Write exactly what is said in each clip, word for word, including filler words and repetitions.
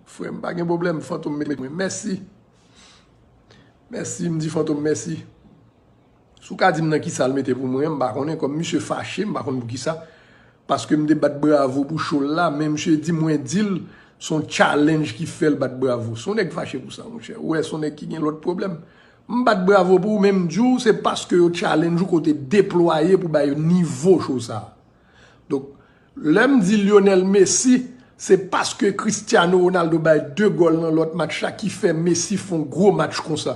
Frè m, pa gen pwoblèm, Fantom mete mwen. Mèsi. Mèsi, m di Fantom mèsi. Si w ka di m nan kisa l mete pou mwen, m pa konnen. Kòm misye fache, m pa konn poukisa. Paske m te bat bravo pou show l la, men misye di mwen di l se yon challenge ki fè l bat bravo. Se yon nèg fache pou sa, monchè. Ou wè, se yon nèg ki gen lòt pwoblèm. M bat bravo pou ou, men m di w, se paske yo challenge ou kote deplwaye pou bay nivo show sa. Donk, lè m di Lionel Messi, se paske Cristiano Ronaldo bay de gòl nan lòt match la ki fè Messi fè yon gwo match konsa.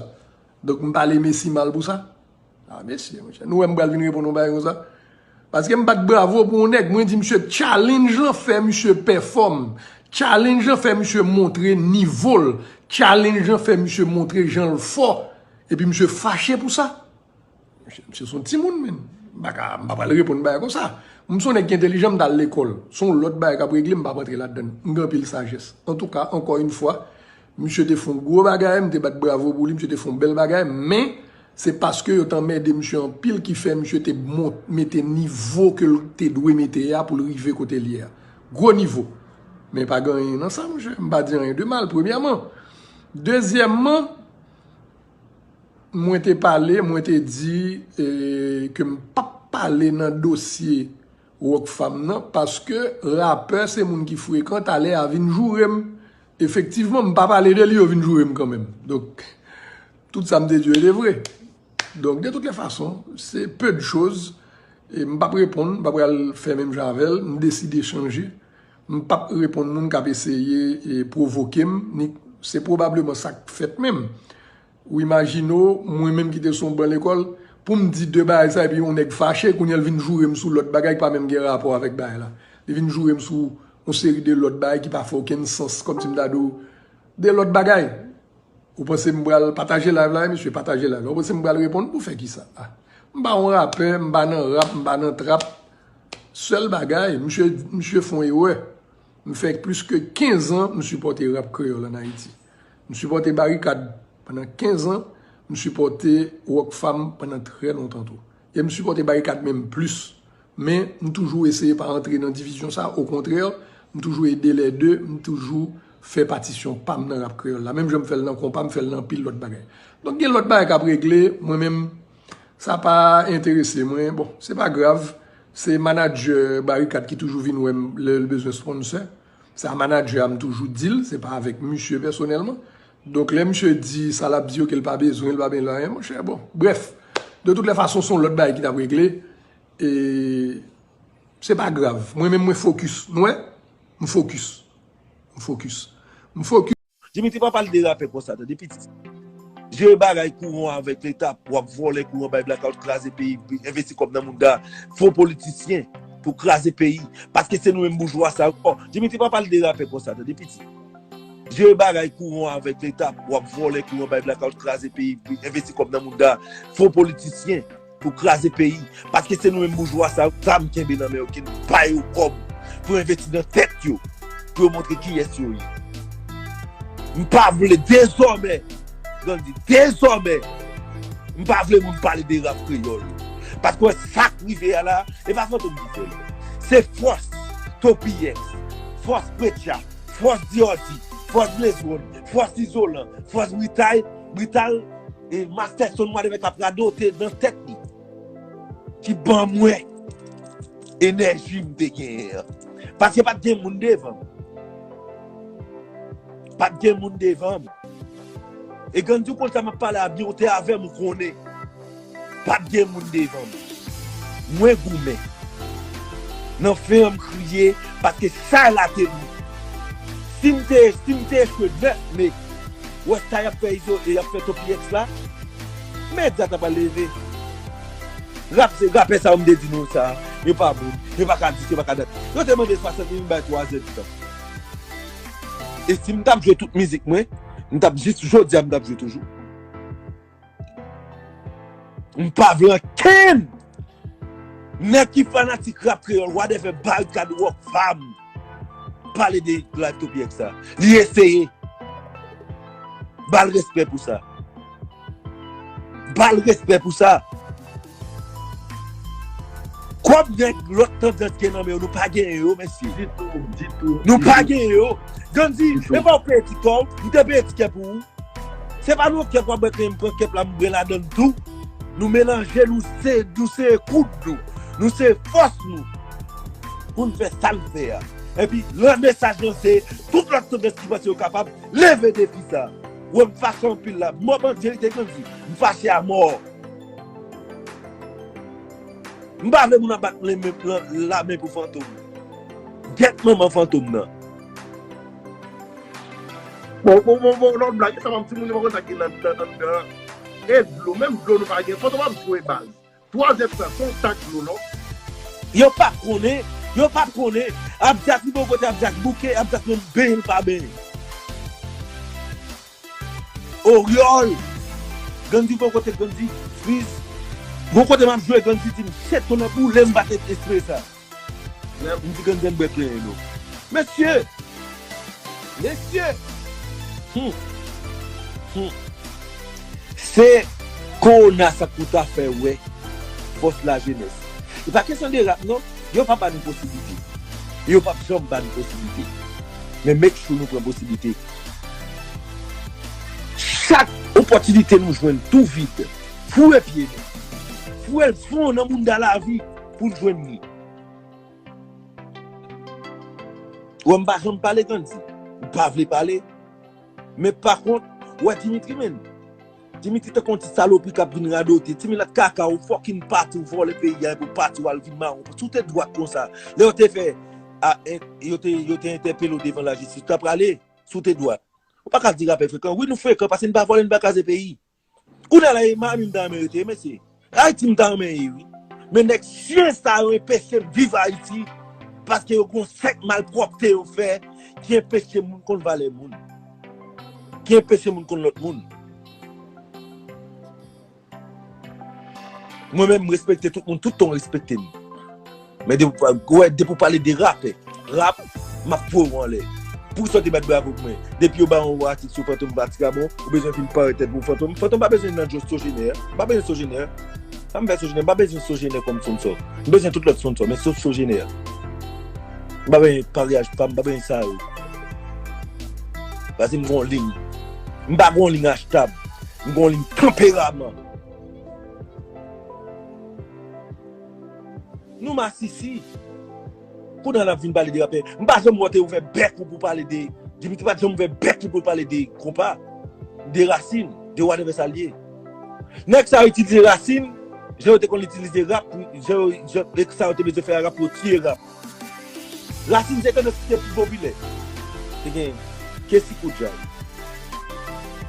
Donk, m pale Messi mal pou sa? Ah, mesye, monchè, nou wè m pral vin reponn yon bagay konsa? Paske m bat bravo pou yon nèg, mwen di misye challenge lan fè misye pèfòm. Challenge lan fè misye montre nivo l. Challenge lan fè misye montre jan l fò. Epi misye fache pou sa. Mesye, misye se yon timoun, menn. M pa ka, m pa pral reponn bagay konsa. M se yon nèg ki entèlijan, m t al lekòl. Se yon lòt bagay k ap regle, m p ap rantre ladan. M gen anpil sajès. Antouka, ankò yon fwa, misye te fè yon gwo bagay, m te bat bravo pou li, misye te fè yon bèl bagay, men se paske yo t anmède misye anpil ki fè misye te mont, mete nivo ke l te dwe mete a pou l rive kote l ye a. Gwo nivo. Men pa gen anyen nan sa, monchè. M pa di anyen de mal, premyèman. Dezyèmman, mwen te pale, mwen te di eh, ke m p ap pale nan dosye Rockfam nan, paske rapè se moun ki frekan, talè a vin joure m. Efektivman, m pa pale de li, yo vin joure m kanmenm. Donk, tout sa m te di yo te vre. Donk, de toutes les façons, c'est peu de choses. E m p ap reponn, m pa pral fè menm jan avè l, m deside chanje. M p ap reponn moun k ap eseye e pwovoke m, ni se pwobableman sa k fèt menm. Ou imajine w, mwen menm ki te sou yon ban lekòl, pou m di de bagay sa, epi yon nèg fache, kounye a l vin joure m sou lòt bagay ki pa menm gen rapò avèk bagay la. Li vin joure m sou yon seri de lòt bagay ki pa fè okenn sans, kòmsi m ta di w de lòt bagay. Ou panse m pral pataje live la, wi, mesye, pataje live la. Ou panse m pral reponn pou fè kisa? Ah. M pa yon rapè, m pa nan rap, m pa nan trap. Sèl bagay, misye, misye fè yon erè. M fè plis ke kenz an m sipòte rap kreyòl ann Ayiti. M sipòte Barikad pandan kenz an, m sipòte Rockfam pandan trè lontan tou. E m sipòte Barikad menm plis. Men, m toujou eseye pa antre nan divizyon sa, okontrè, m toujou ede lè de, m toujou fè patisyon pa m nan rap kreyòl la. Menm jan m fè l nan konpa, m fè l nan anpil lòt bagay. Donk, gen lòt bagay k ap regle, mwen menm, sa pa enterese mwen. Bon, se pa grav. Se manadjè Barikad ki toujou vin wè m lè l bezwen sponsè. Sa manadjè a m toujou di l, se pa avèk misye pèsonèlman. Donk, lè misye di sa l ap di yo ke l pa bezwen, l pa bezwen anyen, monchè, bon, brèf. De toutes les façons, se yon lòt bagay ki t ap regle. E se pa grav. Mwen menm, mwen fokis. Nou wè? M fokis. M fokis. M fokis. Dimitri, pa pale de rapè konsa, tande piti. Jere bagay kouran avèk leta, w ap vòlè kouran, bay blackout, kraze peyi, envesti kòb nan mouda, fo politisyen pou kraze peyi, paske se nou menm boujwa sa yo. Dimitri, pa pale de rapè konsa, tande piti. Jere bagay kouran avèk leta, w ap vòlè kouran, bay blackout, kraze peyi, envesti kòb nan mouda, fo politisyen pou kraze peyi. Paske se nou menm boujwa sa yo, zam kenbe nan men yo, ki ba yo kòb pou envesti nan tèt yo, pou yo montre kiyès yo ye. M pa vle dezòmè, Gandhi, dezòmè, m pa vle moun pale de rap kreyòl. Paske w wè sa k rive a la, e pa Fantom ki fè l. Se fòs Topiyex, fòs Precha, fòs Diordi, fòs Blaze One, fòs Izolan, fòs Britay, Brital, e Master Son mwa de mèt ap radote nan tèt li. Ki ban mwen enèji m te genyen an. Paske pa t gen moun devan m. Pa t gen moun devan m. E Gandhi, ou konn sa m ap pale a byen, ou te avè m, ou konnen. Pa t gen moun devan m. Mwen goumen. Nan fen an, m kriye, paske sa la te dou. Si m te, si m te echwe nèf me, wè sa y ap fè Izo, e y ap fè Topiyex la, medya ta pral leve. Rap, se rapè sa yo m te di nou sa, yo pa bon, yo pa ka di, yo pa ka dat. Yo te mande swasant mil, m bay twa zè di tan. E si m t ap jwe tout mizik mwen, m t ap jis jodi a, m t ap jwe toujou. M pa vle ankenn nèg ki fanatik rap kreyòl, whatever, Barikad, Rockfam, pale de live Topiyex sa. Li eseye. Ba l respè pou sa. Ba l respè pou sa. Kòb nèg lòt tandans gen nan men yo, nou pa genyen yo, mesye. Ditou, ditou. Nou pa genyen yo. Gandhi, e pa w peye ti kè w, m te peye ti kè pou ou. Se pa nan kè w ap bwè, m pran kè la, m bwè ladan l tou. Nou melanje, nou se, nou se koud nou. Nou se fòs nou. Pou n fè sa n fè a. Epi, lan mesaj lan se, tout lòt tandans ki panse yo kapab, leve defi sa. Wè m fache anpil la. Mò bann verite Gandhi. M fache a mò. M pa vle moun ap bat lame pou Fantom. Gèt manman Fantom nan. Bon, bon, bon, bon, lòt blag, sa pa m timoun yo pa konn sa ki nan nan nan nan. E dlo, menm dlo nou pa gen, Fantom ap jwe baz. Twa zèt sa, se yon tak dlo, non? Yo pa konnen, yo pa konnen. Abdias li bò kote Abdias bouke, Abdias menm benyen l pa benyen. Oryòl! Gandhi bò kote Gandhi, Frizz. Bò kote m ap jwe Gandhi di m, "Shit, tonnè boule m pa te espere sa." M di Gandhi ann bwè klenyen nou. Mesye! Mesye! Hmm. Hmm. Se kowona sa k pou ta fè wè fòs lajenès. E pa kesyon de rap non, yo pa ba nou posiblite. Yo p ap janm ba nou posiblite. Men make sure nou pran posiblite. Chak opòtinite nou jwenn tou vid, foure pye nou. Foure l fon nan mounda lavi pou n jwenn li. Wè m pa janm pale Gandhi. M pa vle pale. Men pa kont, wè Dimitri menm. Dimitri tankou yon ti salopri k ap vin radote. Ti milat kaka, ou fucking pati, ou vòlè peyi a, epi w pati, w al vin mawon. Si w te dwat konsa, lè yo te fè, a, en, yo te, yo te entèpele w devan lajistis, w ta prale, si w te dwat. Ou pa ka di rapè frekan. Wi, nou frekan, paske n pa vòlè, n pa kraze peyi. Kounye a la, e Miami m ta renmen rete, mesye. Ayiti m ta renmen ye, wi. Men nèg chyen sa yo enpeche m viv Ayiti, paske yo gon sèk malpwòpte yo fè ki enpeche moun konn valè moun. Ki enpeche moun konn lòt moun. Mwen menm, m respekte tout moun, tout tan w respekte m. Men depi w pa- wè, depi w pale de rapè, rap, m ap voye w anlè. Poukisa w te bat bravo pou mwen? Depi yo ba yon atik sou Fantom Vakabon, ou bezwen vin parèt tèt pou Fantom. Fantom pa bezwen nan Sojenè. M pa bezwen Sojenè. Sa m fè Sojenè? M pa bezwen Sojenè kòm sponsò. M bezwen tout lòt sponsò, men sof Sojenè. M pa bezwen paryaj pa m, m pa bezwen sa yo. Paske m gon liy. M pa gon liy achtab. M gon liy tanperaman. Nou masisi. Kounye a n ap vin pale de rapè. M pa janm wè w te ouvè bèk ou pou pale de Dimitri pa t janm ouvè bèk li pou l pale de konpa, de rasin, de whatever sa l ye. Nèg sa yo itilize rasin, jan yo te konn itilize rap, jan yo, jan, e sa yo te bezwen fè a rap pou yo tiye rap. Rasin se tandans ki te pi popilè. Te gen Kesi Koudjay.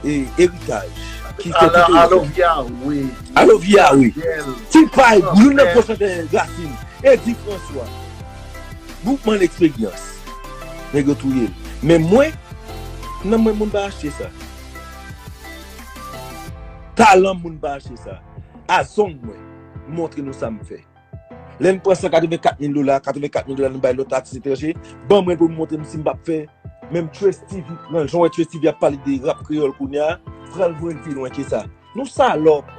E eritaj. Ki te Ala- kite Alovya, wi. Alovya, wi. Ti Pay, youn nan gwo chantè rasin. Edi Franswa. Boukman Leksperyans. Nèg yo touye l. Men mwen, nan mwen moun pa achte sa. Talan moun pa achte sa. A zong mwen, montre nou sa m fè. Lè n pran san katrevenkat mil dola, katrevenkat mil dola nou bay lòt atis etranje, ban mwen pou m montre m si m p ap fè. Menm Trace T V, nan jan w wè Trace T V ap pale de rap kreyòl kounye a, pral voye l pi lwen ke sa. Nou salòp.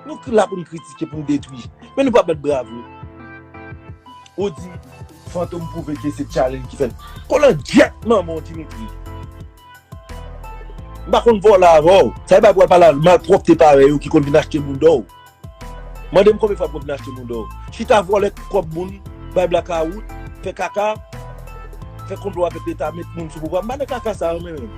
Nou la pou n kritike, pou n detwi. Men nou pa bat bravo. Ou di, Fantom pwouve ke se challenge ki fè l. Kolangyèt manman w, Dimitri. M pa konn vòlè avè w. Sa e bay pou w al pale a malpwòpte parèy ou ki konn vin achte moun dò w. Mande m konbyen fwa m konn vin achte moun dò w. Chita vòlè kòb moun, bay blakawout, fè kaka, fè konplo avèk leta, met moun sou pouvwa. M pa nan kaka sa yo mwen menm.